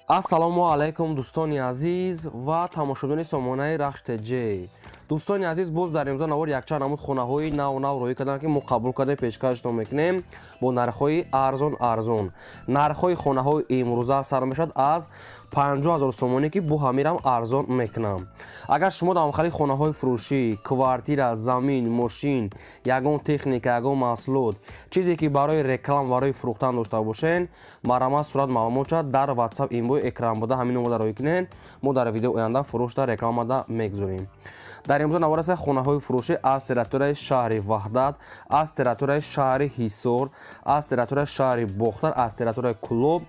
Ассалому алайкум, дӯстони азиз ва тамошобинони сомонаи Рахш ТЖ. Дӯстони азиз, боз дар имрӯза навор якчанд намуд хонаҳои нав нав роҳӣ карданд, ки мо қабул кардем, пешкашатон мекунем бо нархҳои арзон арзон. Нархҳои хонаҳои имрӯза сар мешавад аз 50 0 сомонӣ, ки бо ҳамирам арзон мекунам. Агар шумо дар ҳамхели хонаҳои фурӯшӣ, квартира, замин, мошин, ягон техника, ягон маҳсулот, чизе ки барои реклама, барои фурӯхтан дошта бошен, марҳамат, сурат маълумот шавад дар WhatsApp имбои экран буда, ҳамин номерда роҳӣ кунед. Мо дар видео оянда фурӯшда рекламада мегузорем. Дар имрӯза навор аст хонаҳои фурӯшӣ аз территорияи шаҳри Ваҳдат, аз территорияи шаҳри Ҳисор, аз территорияи шаҳри Бохтар, аз территорияи Кӯлоб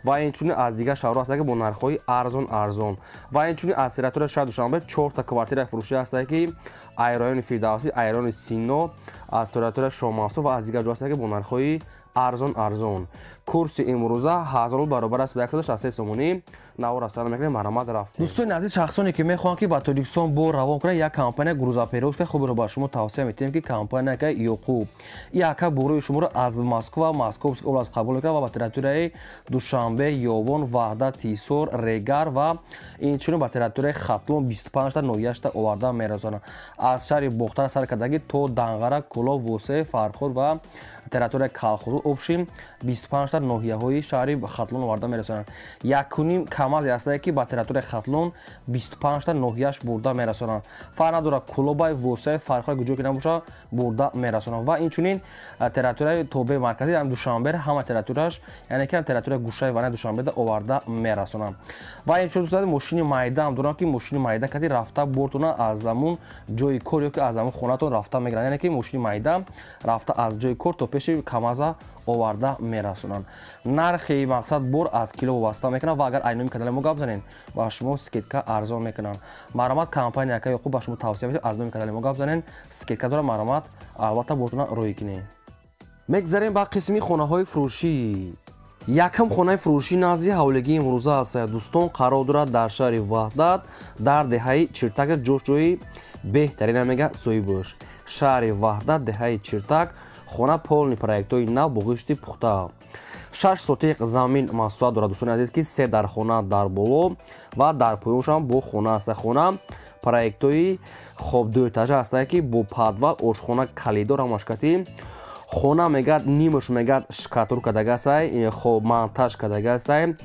ва инчунин аз дигар шаҳрҳо ҳастанд, ки бо нархҳои арзон арзон, ва инчунин аз территорияи шаҳри Душанбе чорта квартираи фурӯшӣ ҳастанд, ки ай райони Фирдавсӣ, ай райони Сино, аз территорияи Шоҳмансур ва аз дигар ҷо ҳастанд, ки бо нархҳои арзон арзон. Курси имрӯза 1000 рубл баробар аст ба 163 сомонӣ. Навор расона мекунем, марҳамат, рафтем. Дӯстони азиз, шахсоне ки мехоҳанд, ки ба Тоҷикистон бор равон кунанд, як компания грузоперевозка хуберо ба шумо тавсия метиҳем, ки компания Ёқуб. Яка борои шуморо аз Москва, Московский область қабул мекунад ва ба территорияи Душанбе, Ёвон, Ваҳдат, Ҳисор, Регар ва инчунин ба территорияи Хатлон 25 та ноҳияшта оварда мерасонад. Аз шаҳри Бохтар сар кардагӣ то Данғара, Кӯлоб, Восеъ, Фархор ва территорияи Калхозу, общем 25 та ноҳияҳои шаҳри Хатлон оварда мерасонанд. Якуним камазе ҳастае, ки ба территорияи Хатлон 25 та ноҳияш бурда мерасонанд. Фарқ надорад, Кӯлобай, Восеъ, Фархор, куҷое ки набошад, бурда мерасонанд. Ва инчунин территорияи тобеи марказӣ, яъне Душанбе, ҳама территорияш, яъне ки территорияи гӯшаи ванаи Душанбеда оварда мерасонанд. Ва инчунин, дӯстон, мошини майда ҳам доранд, ки мошини майда кати рафта бортона аз ҳамун ҷои кор ё ки аз ҳамун хонатон рафта мегиранд, яъне ки мошини майда рафта аз ҷои кор то пеши камаза оварда мерасонанд. Нархи мақсад бор аз кило вобаста мекунад ва агар ай номи канали мо гап занед, ба шумо скидка арзон мекунанд. Марҳамат, компания ака Ёқуб ба шумо тавсия медиҳад, аз номи канали мо гап занед, скидка дорад, марҳамат, албатта бортона рӯй кунед. Мегзарем ба қисми хонаҳои фурӯшӣ. Якам хонаи фурӯшӣ назди ҳавлигии имрӯза аст, дӯстон, қарор дорад дар шаҳри Ваҳдат, дар деҳаи Чиртак, ҷош ҷои беҳтарина мега соҳибош. Шаҳри Ваҳдат, деҳаи Чиртак, хона полный проектҳои нав бо ғишти пухта. 6 сотиқ замин масоҳат дорад, дӯстони азиз, ки се дар хона дар боло ва дар поёншам бо хона аст. Хона проектҳои хоб дуэтажа ҳастанд, ки бо подвал, ошхона, калидор ҳамаш кати. Хона мегӯяд, нимаш мегӯяд, штукатур кардагастай, хоб монтаж кардагастай,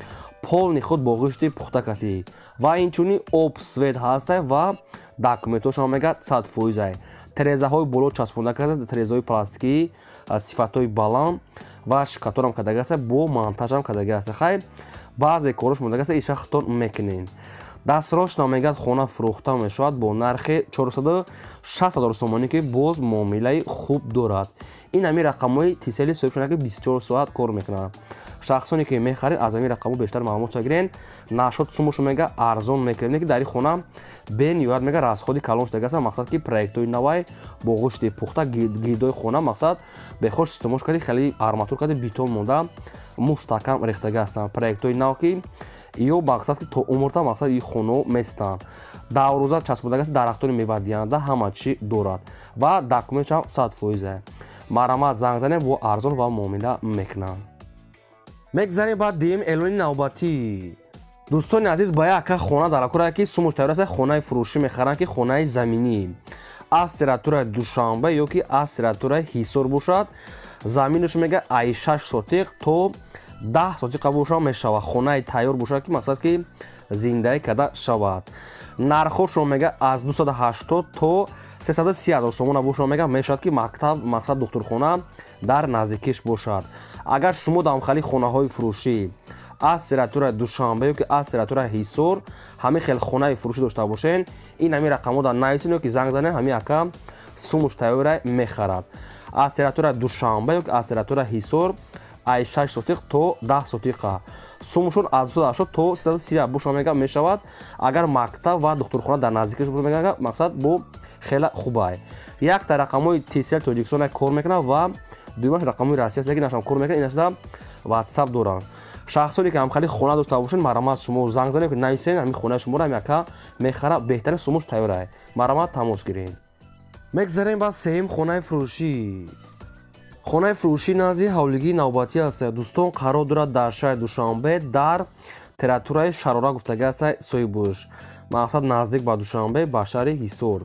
полный худ бо ғишти пухта катӣ ва инчунин об, свет ҳастай ва документҳошам мегӯяд 100%-ай. Терезаҳои боло часпонда карда, терезаҳои пластикӣ сифатҳои баланд ва штукатурам кардагастай, бо монтажам кардагастай. Хай, баъзе корош мондагастай, иша худтон мекунед. Дастрочно мегӯяд, хона фурӯхта мешавад бо нархи 460 000 сомонӣ, ки боз муомилаи хуб дорад. Ин ҳамин рақамҳои тисели соҳибшона, ки 24 соат кор мекунанд. Шахсоне ки мехаред, аз ҳамин рақамҳо бештар маълумот гирен. Нашод сумошо мега арзон мекунем, ки дар ин хона бениҳоят мега расходи калон шудагааст. Мақсад, ки проектҳои навай бо ғишти пухта, гирдои хона мақсад бехош системош карди, хеле арматур карди, бетон монда, мустаҳкам рехтага ҳастанд. Проектҳои нав, ки ё мақсад, ки то умрта мақсад и хонао местанд. Даврӯза часпондагааст, дарахтони мевадиҳанда, ҳама чӣ дорад ва документшам 100%. Марҳамат, занг занем, бо арзон ва муомила мекунанд. Мегзарем ба дуюм эълони навбатӣ. Дӯстони азиз, ба яка хона дар акора, ки сумуш тайёр аст, хонаи фурӯшӣ мехаранд, ки хонаи заминӣ аз территорияи Душанбе ё ки аз территорияи Ҳисор бошад. Заминаш мега ай 6 сотиқ то 10 сотиқа боша мешавад. Хонаи тайёр бошад, ки мақсад, ки зиндаӣ карда шавад. Нархҳошон мега аз 280 то 330 ҳазор сомона боша мега мешавад, ки мактаб, мақсад, духтурхона дар наздикиш бошад. Агар шумо дамхали хонаҳои фурӯшӣ аз территорияи Душанбе ё ки аз территорияи Ҳисор ҳамин хел хонаи фурӯшӣ дошта бошен, ин ҳамин рақамҳо дар нависен ё ки занг занен, ҳамин ака сумуш тайёра мехарад. Аз территорияи Душанбе ё ки аз территорияи Ҳисор ай 6 сотиқ то 10 сотиқа, сумушон аз 280 то 330 боша мега мешавад. Агар мактаб ва духтурхона дар наздикиш боша, мега мақсад бо хеле хубай. Якта рақамҳои Тсл Тоҷикистон кор мекунад ва дуюмаш рақамҳои Россия аст, лекин нашам кор мекунад, инашда WhatsApp доранд. Шахсоне ки ҳамхали хона дошта бошед, марҳамат, шумо занг занед, нависен, ҳамин хонаи шуморо ҳам яка мехара, беҳтарин сумуш тайёрай, марҳамат, тамос гиред. Мегзарем ба сеюм хонаи фурӯшӣ. Хонаи фурӯшӣ назди ҳавлигии навбатӣ аст, дӯстон, қарор дорад дар шаҳри Душанбе, дар Территорияи Шарора гуфтагӣ аст соҳибуш. Мақсад наздик ба Душанбе, ба шаҳри Ҳисор.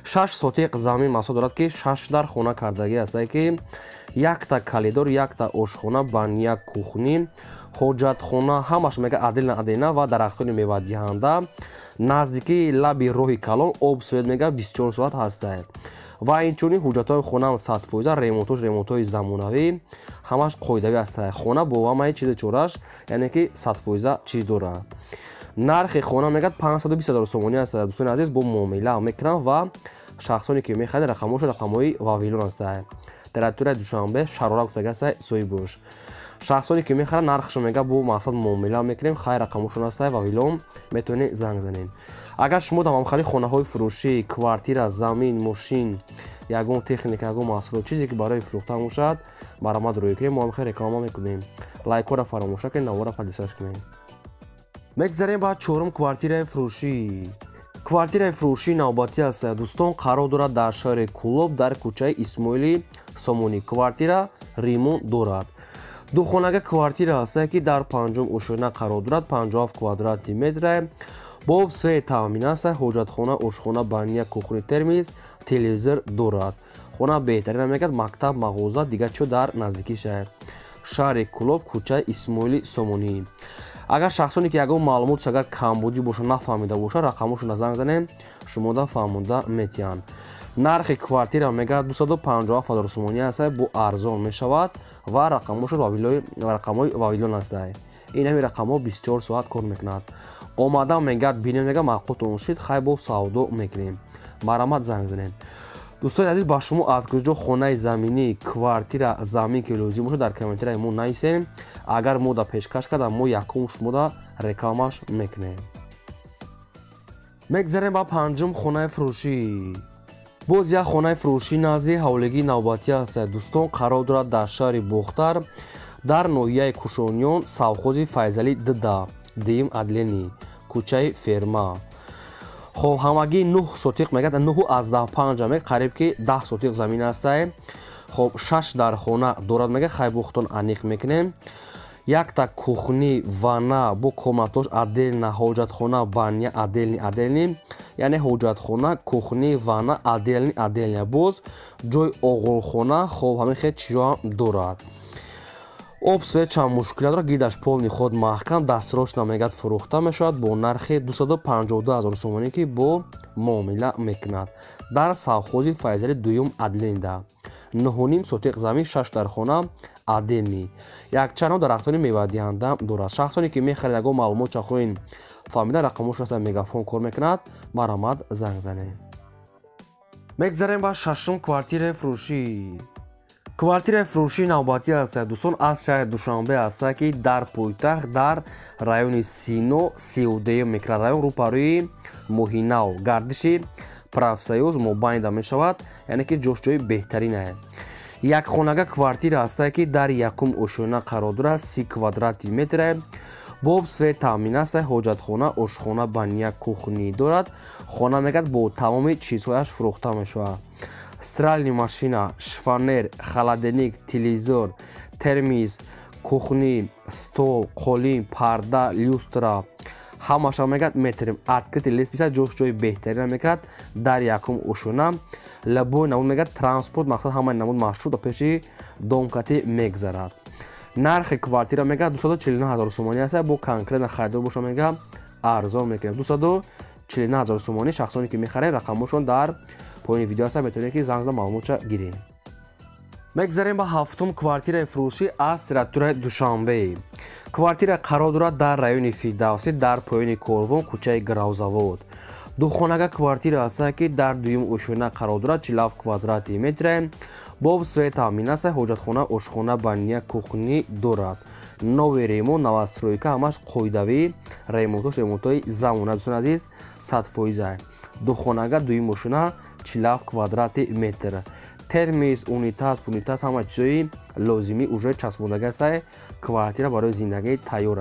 6 сотиқ замин мақсад дорад, ки 6 дар хона кардагӣ аст, ки якта коридор, якта ошхона, баня, кухни, ҳоҷатхона, ҳамаш мега отдельно отдельно ва дарахтони мевадиҳанда. Наздикии лаби роҳи калон, об, свет мега 24 соат ҳастае. Ва инчунин ҳуҷҷатҳои хонаам 100%, ремонтош ремонтҳои замонавӣ, ҳамаш қоидавӣ ҳастае. Хона бо ҳамаи чизи чораш, яъне ки 100% чиз дорад. Нархи хона мегӯяд 520 ҳазор сомонӣ аст. Дӯстони азиз, бо муомила мекунам ва шахсоне ки мехаранд, рақамҳошо рақамҳои Вавилон ҳастае. Территорияи Душанбе, Шарора гуфтагӣ ҳастае соҳибуш. Шахсоне ки мехаранд, нархшо мега бо мақсад муомила мекунем, хайр, рақамҳошон ҳастае Вавилон, метавонед занг занед. Агар шумо дар ҳамхели хонаҳои фурӯшӣ, квартира, замин, мошин, ягон техника, ягон маҳсулот, чизе ки барои фурӯхтан бошад, баромад рӯй кунем, мо ҳамхел реклама мекунем. Лайкҳоро фаромӯш накунед, навора подписаться кунед. Мегзарем ба чорум квартираи фурӯшӣ. Квартираи фурӯшии навбатӣ аст, дӯстон, қарор дорад дар шаҳри Кӯлоб, дар кӯчаи Исмоили Сомонӣ. Квартира ремонт дорад. Духонага квартира аст, ки дар панҷум ошёна қарор дорад, 57 квадрати метра. Бо свет таъмин аст, ҳоҷатхона, ошхона, баня, кухни, термиз, телевизор дорад. Хона беҳтарина мегӯяд, мактаб, мағоза, дигар чиё дар наздикии шаҳр. Шаҳри Кӯлоб, кӯчаи Исмоили Сомонӣ. Агар шахсоне ки ягон маълумотш агар камбудӣ боша, нафаҳмида боша, рақамҳошро занг занем, шумода фаҳмонда метиҳанд. Нархи квартира мегӯяд 257 ҳазор сомонӣ аст, бо арзон мешавад ва рақамҳошо рақамҳои Вавилон ҳастанд. Ин ҳамин рақамҳо 24 соат кор мекунад. Омада мегӯяд, бинем, мега маъқултон шид, хай, бо савдо мекунем. Марҳамат, занг занем. Дӯстони азиз, ба шумо аз куҷо хонаи заминӣ, квартира, замин ки лозим бошад, дар комментарияи мо нависем. Агар мо да пешкаш кардам, мо якум шумода рекламаш мекунем. Мегзарем ба панҷум хонаи фурӯшӣ. Боз як хонаи фурӯшӣ назди ҳавлигии навбатӣ аст, дӯстон, қарор дорад дар шаҳри Бохтар, дар ноҳияи Кушониён, совхози Файзалӣ дда, дуюм отделение, кӯчаи Ферма. Хоб, ҳамагӣ 9 сотиқ мегӯяд, 9,5 мег, қариб ки 10 сотиқ замин ҳастае. Хоб, 6 дар хона дорад, мега хай, бохтон аниқ мекунем. Якта кухни, ванна бо комнатош отдельно, ҳоҷатхона, баня отдельный отдельный, яъне ҳоҷатхона, кухни, ванна отдельный отдельный, боз ҷои оғолхона. Хоб, ҳамин хел чизҳоам дорад. Об, свет чанд мушкилат дорад, гирдаш полный худ маҳкам, дастсрочно мегӯяд фурӯхта мешавад бо нархи 252 ҳазор сомонӣ, ки бо муомила мекунад. Дар совхози Файзали, дуюм отделение, 9,5 сотиқ замин, 6 дар хона отдельный, якчанд дарахтони мевадиҳанда дорад. Шахсоне ки мехаред, ягон маълумот чахоин фаҳмида, рақамҳош аст, Мегафон кор мекунад, марҳамат, занг занед. Мегзарем ба шашум квартираи фурӯшӣ. Квартираи фурӯшии навбатӣ аст, дӯстон, аз шаҳри Душанбе аст, ки дар пойтахт, дар райони Сино, 32-юм микрорайон, рӯпарӯи Моҳинав, гардиши Профсоюз мобайнда мешавад, яъне ки ҷош ҷои беҳтаринае. Якхонага квартира аст, ки дар якум ошёна қарор дорад, 30 квадрати метре, бо свет таъмин аст, ҳоҷатхона, ошхона, баня, кухни дорад. Хона мегӯяд бо тамоми чизҳояш фурӯхта мешавад: стиральный машина, шифоньер, холодильник, телевизор, термиз, кухни, стол, қолин, парда, люстра, ҳамаша мегӯяд метарем. Открытый лестница, ҷош ҷои беҳтарина мегӯяд, дар якум ошёна. Любой намуд мегӯяд транспорт, мақсад ҳамаи намуд маршрут ба пеши домкати мегзарад. Нархи квартира мегӯяд 249 ҳазор сомонӣ аст, бо конкретно харидор боша, мегӯяд арзон мекунем, 249 ҳазор сомонӣ. Шахсоне ки мехаред, рақамҳошон дар поёни видео аст, метавонед ки занг зада маълумотша гиред. Мегзарем ба ҳафтум квартираи фурӯшӣ аз территорияи Душанбе. Квартира қарор дорад дар райони Фирдавсӣ, дар поёни Корвон, кӯчаи Гравзавод. Духонага квартира аст, ки дар дуюм ошёна қарор дорад, 47 квадрати метре, бо свет таъмин аст, ҳоҷатхона, ошхона, баня, кухни дорад. Новый ремонт, новостройка, ҳамаш қоидавӣ, ремонтош ремонтҳои замона, дӯстони азиз, 100%. Духонага, дуюм ошёна, 47 квадрати метр, термиз, унитаз пунитаз, ҳама чизҳои лозимӣ уже часпондагӣ аст. Квартира барои зиндагӣ тайёр.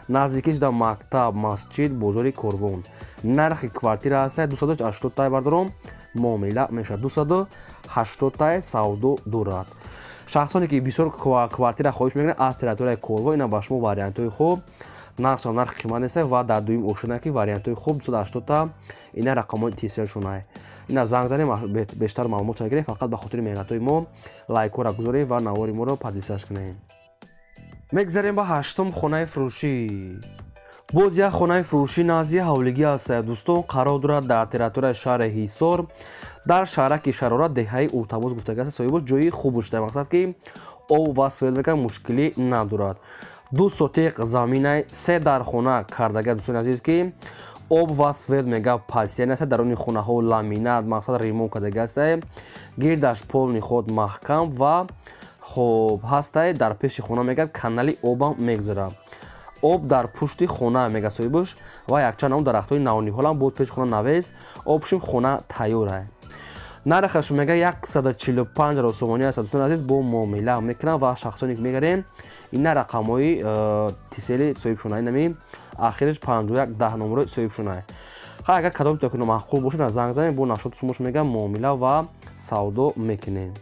Наздикиш дар мактаб, масҷид, бозори Корвон. Нархи квартира аст 280 тай, бардором, муомила мешавад, 280 тай савдо дорад. Шахсоне ки бисёр квартира хоҳиш мекунанд аз территорияи Корвон, ина ба шумо вариантҳои хуб. Нархшам нархи қимат нест ва дар дуюм ошина ки вариантҳои хуб 280 та ина рақамҳои тиселшонай. Ина занг занем, бештар маълумот гирем, фақат ба хотири меҳнатҳои мо лайкҳоро гузорем ва навори моро подлисаш кунем. Мегзарем ба ҳаштум хонаи фурӯшӣ. Боз як хонаи фурӯшӣ назди ҳавлигӣ аст, дӯстон, қарор дорад дар территорияи шаҳри Ҳисор, дар шаҳраки Шарора, деҳаи Уртабоз гуфтага аст. Соҳибош ҷои хуб шуда, мақсад ки об ва свет мекунад, мушкилӣ надорад. 2 сотиқ заминай, 3 дархона кардага, дӯстони азиз, ки об ва свет мега пасия нест, даруни хонаҳо ламинат, мақсад ремонт кардага аст, гирдаш полни худ маҳкам ва хуб ҳастай. Дар пеши хона мега канали обам мегузарад. Об дар пушти хона мега соҳибаш ва якчанд ам дарахтҳои навниҳолам боз пеши хона навес, обшим хона тайёр. Нархаш мега 145 ҳазор сомонӣ аст, дӯстони азиз, бо муомила мекунам ва шахсоне ки мегарем ина рақамҳои тисели соҳибшона, инами ахираш 51 10 номерои соҳибшона. Хай, агар кадом то ки маъқул бошад, занг занем, бо нашот сумош мега муомила ва савдо мекунем.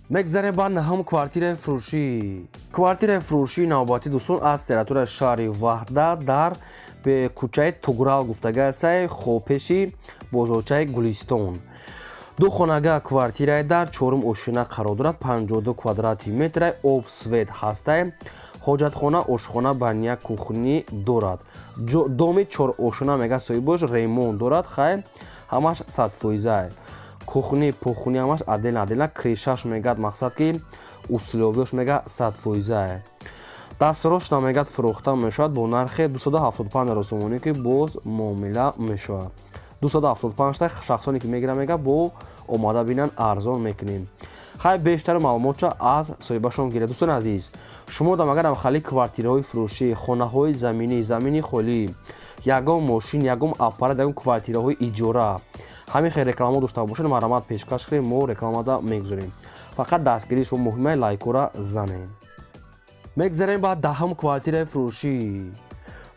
Мегзарем ба наҳум квартираи фурӯшӣ. Квартираи фурӯшии навбатӣ, дӯстон, аз территорияи шаҳри Ваҳдат дар кӯчаи Туграл гуфтага аст, хобпеши бозорчаи Гулистон. 2 хонага квартираи дар чорум ошина қарор дорад, 52 квадрати метрай, об свет ҳастай, ҳоҷатхона, ошхона, баня, кухни дорад. Доми чор ошина мега соҳибош ремонт дорад, хай ҳамаш 100%. Кухни, пухни ҳамаш отдельно отдельно, крышаш мегад, мақсад ки условияш мега 100%. Дастрошна мегад фурӯхта мешавад бо нархи 275 ҳазор сомонӣ, ки боз муомила мешавад. 275 та шахсоне ки мегиранд мега бо омада бинанд, арзон мекунем. Хай, бештар маълумотча аз соҳибашон гиред. Дӯстони азиз, шумо дам агарам хали квартираҳои фурӯшӣ, хонаҳои заминӣ, замини холӣ, ягон мошин, ягон аппарат, ягон квартираҳои иҷора, ҳамин хел рекламаҳо дошта бошед, марҳамат пешкаш кунед, мо рекламада мегузорем. Фақат дастгирии шумо муҳима, лайкҳоро занед. Мегзарем ба даҳум квартираи фурӯшӣ.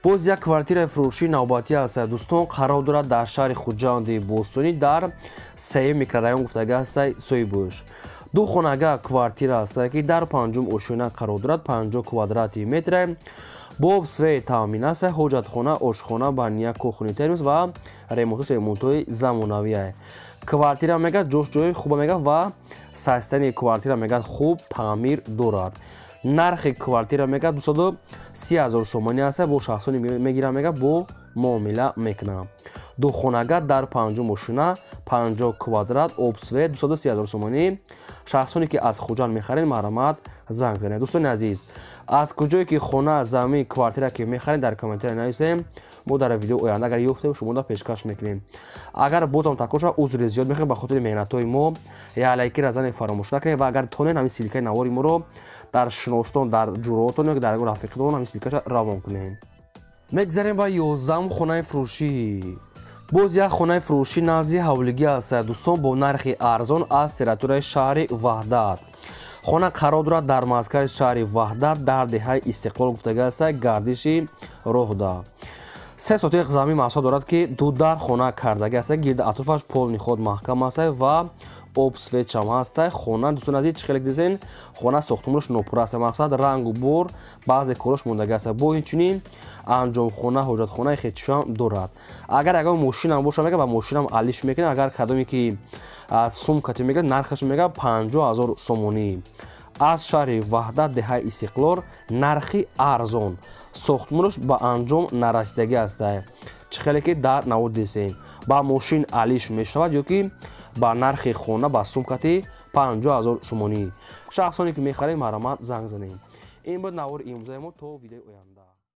Боз як квартираи фурӯшии навбатӣ аст, дӯстон, қарор дорад дар шаҳри Хуҷанди Бостонӣ, дар сеюм микрорайон гуфтага аст соҳибош. 2 хонага квартира аст, ки дар панҷум ошёна қарор дорад, 50 квадрати метр, бо свет таъмин аст, ҳоҷатхона, ошхона, баня, кухни, термос ва ремонтош ремонтҳои замонавӣ. Квартира мега ҷош ҷои хуба мега ва состояние квартира мега хуб таъмир дорад. Нархи квартира мега 230 ҳазор сомонӣ аст, бо шахсоне мегиранд мега бо муомила мекунанд. 2 хонага дар панҷум ошина, 50 квадрат, об свет, 230 ҳазор сомонӣ. Шахсоне ки аз Хуҷанд мехаред, марҳамат занг занед. Дӯстони азиз, аз куҷое ки хона, замин, квартира ки мехаред, дар комментария нависем, мо дар видео оянда агар ёфтем шуморо пешкаш мекунем. Агар бозам такрор шавад, узри зиёд мехоҳем, ба хотири меҳнатҳои мо як лайкира занед фаромӯш накунед ва агар тонед ҳамин ссылкаи навори моро дар шиностон, дар ҷуроатон ё дар рафиқатон ҳамин ссылкаша равон кунед. Мегзарем ба 11 хонаи фурӯшӣ. Боз як хонаи фурӯшӣ назди ҳавлигӣ аст, дӯстон, бо нархи арзон аз территорияи шаҳри Ваҳдат. Хона қарор дорад дар маркази шаҳри Ваҳдат, дар деҳаи Истиқлол гуфтага аст, гардиши роҳда. 3 сотиқ замин маҳсул дорад, ки 2 дар хона кардаги аст, гирди атрофаш полни худ маҳкам аст ва об светшам ҳаст. Хона, дӯстони азиз, чӣ хеле дидем, хона сохтумонаш нопурра аст, мақсад рангу бор баъзе корош мондаги аст. Бо инчунин анҷомхона, ҳоҷатхонаи хечишам дорад. Агар ягон мошинам боша мега ба мошинам алиш мекунем. Агар кадоме ки сумкати мегирад, нархаш мега 50 ҳазор сомонӣ. Аз шаҳри Ваҳдат, деҳаи Истиқлол, нархи арзон. Сохтмонаш ба анҷом нарасидагӣ аст. Чӣ хеле ки дар навор дидем, ба мошин алиш мешавад ё ки ба нархи хона ба сумкати 50 ҳазор сомонӣ. Шахсоне ки мехаред, марҳамат занг занед. Ин буд навори имрӯзаи мо, то видеои оянда.